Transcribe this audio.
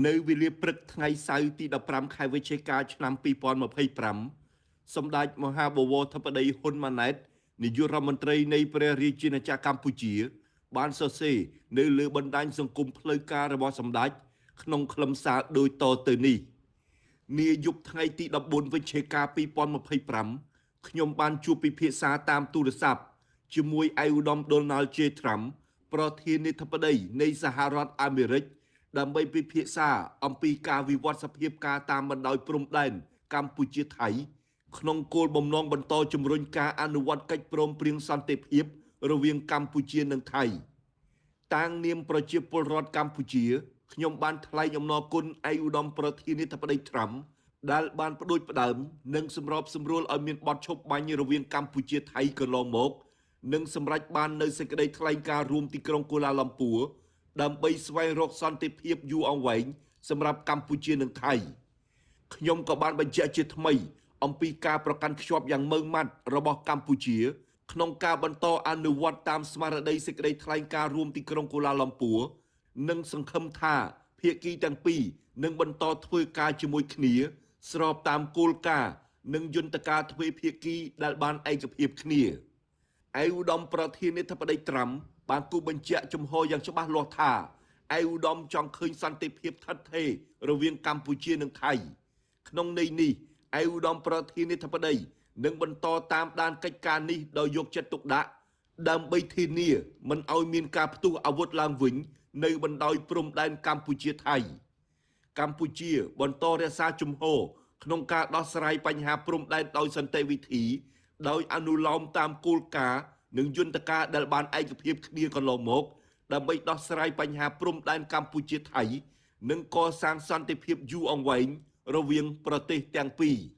នៅវេលាព្រឹកថ្ងៃសៅរ៍ទី15ខែវិច្ឆិកាឆ្នាំ2025សម្ដេចមហាបវរធិបតីហ៊ុនម៉ាណែតនាយករដ្ឋមន្ត្រីនៃព្រះរាជាណាចក្រកម្ពុជា បានសរសេរនៅលើបណ្ដាញសង្គមផ្លូវការរបស់សម្ដេចក្នុងខ្លឹមសារដូចតទៅនេះនាយប់ថ្ងៃទី14វិច្ឆិកា2025ខ្ញុំបានជួបពិភាក្សាតាមទូរស័ព្ទជាមួយឯកឧត្តមដូណាល់ជេត្រាំប្រធានាធិបតីនៃសហរដ្ឋអាមេរិកដើម្បីពិភាក្សាអំពីការវិវត្តសភាពការតាមបណ្ដោយព្រំដែនកម្ពុជាថៃក្នុងគោលបំណងបន្តជំរុញការអនុវត្តកិច្ចព្រមព្រៀងសន្តិភាពរវាងកម្ពុជានិងថៃតាងនាមប្រជាពលរដ្ឋកម្ពុជាខ្ញុំបានថ្លែងអំណរគុណឯកឧត្តមប្រធានាធិបតីត្រាំដែលបានផ្ដួចផ្ដើមនិងសម្របសម្រួលឲ្យមានបទឈប់បាញ់រវាងកម្ពុជាថៃកន្លងមកនិងសម្រេចបាននៅសេចក្តីថ្លែងការណ៍រួមទីក្រុងកូឡាឡាំពួរដើម្បីស្វែងរកសន្តិភាពយូរអង្វែងសម្រាប់កម្ពុជានិងថៃខ្ញុំក៏បានបញ្ជាក់ជាថ្មីអំពីការប្រកាន់ខ្ជាប់យ៉ាងម៉ឺងម៉ាត់របស់កម្ពុជាក្នុងការបន្តអនុវត្តតាមស្មារតីសេចក្តីថ្លែងការណ៍រួមទីក្រុងកូឡាឡាំពួរនិងសង្ឃឹមថាភាគីទាំងពីរនឹងបន្តធ្វើការជាមួយគ្នាស្របតាមគោលការណ៍និងយន្តការទ្វេភាគីដែលបានឯកភាពគ្នាឯកឧត្តមប្រធានាធិបតីត្រាំបានគូបញ្ជាក់ជំហរយ៉ាងច្បាស់លាស់ថាឯកឧត្តមចង់ឃើញសន្តិភាពថិតថេររវាងកម្ពុជានិងថៃក្នុងន័យនេះឯកឧត្តមប្រធានាធិបតីនឹងបន្តតាមដានកិច្ចការនេះដោយយកចិត្តទុកដាក់ដើម្បីធានាមិនឲ្យមានការផ្ទុះអាវុធឡើងវិញនៅបណ្ដោយព្រំដែនកម្ពុជាថៃកម្ពុជាបន្តរក្សាជំហរក្នុងការដោះស្រាយបញ្ហាព្រំដែនដោយសន្តិវិធីដោយអនុលោមតាមគោលការណ៍និងយន្តការដែលបានឯកភាពគ្នាកន្លងមកដើម្បីដោះស្រាយបញ្ហាព្រំដែនកម្ពុជាថៃនិងកសាងសន្តិភាពយូរអង្វែងរវាងប្រទេសទាំងពីរ។